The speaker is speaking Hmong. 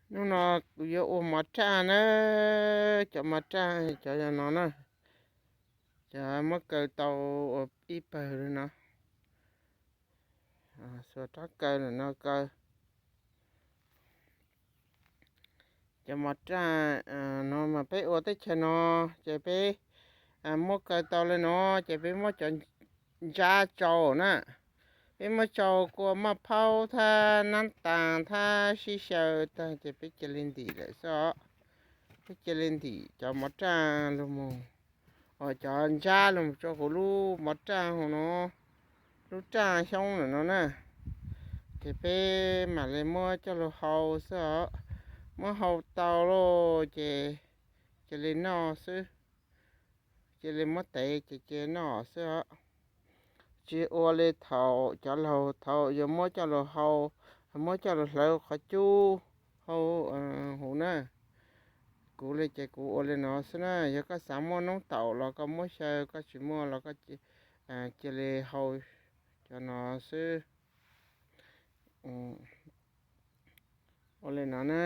Hnub no kuv yuav ua mov raj na, cov mov raj cov yog no na, cov muab kaw tau ua ib pawg li no, xuas rab kaw ntawm no kaw. Cov mov raj no mas peb ua teb chaws no ces peb muab kaw tau li no ces peb muab cov ntsab tsau na, peb muab tsau kua maj phaub thab nab tas thab sib xyaw tag ces peb cia li ntim lawm xwb os. Peb cia li ntim cov mov raj los mus, cov ntsab los mus rau hauv lub mov raj hauv no, lub raj xyoob ntawm no na. Ces peb mam li muab coj los hau xwb os. Muab hau tau lawm ces cia li noj xwb, cia li muab tev ces cia li noj xwb os. Tsis ua li thaum cov laug thaum yuav muab coj los hau, muab coj los hlawv qhov cub hau huv na. Kuv li ces kuv ua li no xwb na, yog koj xav muaj noob taum los koj muab xyaw, koj tsis muaj los koj cia li hau cov no xwb. Ua li no na.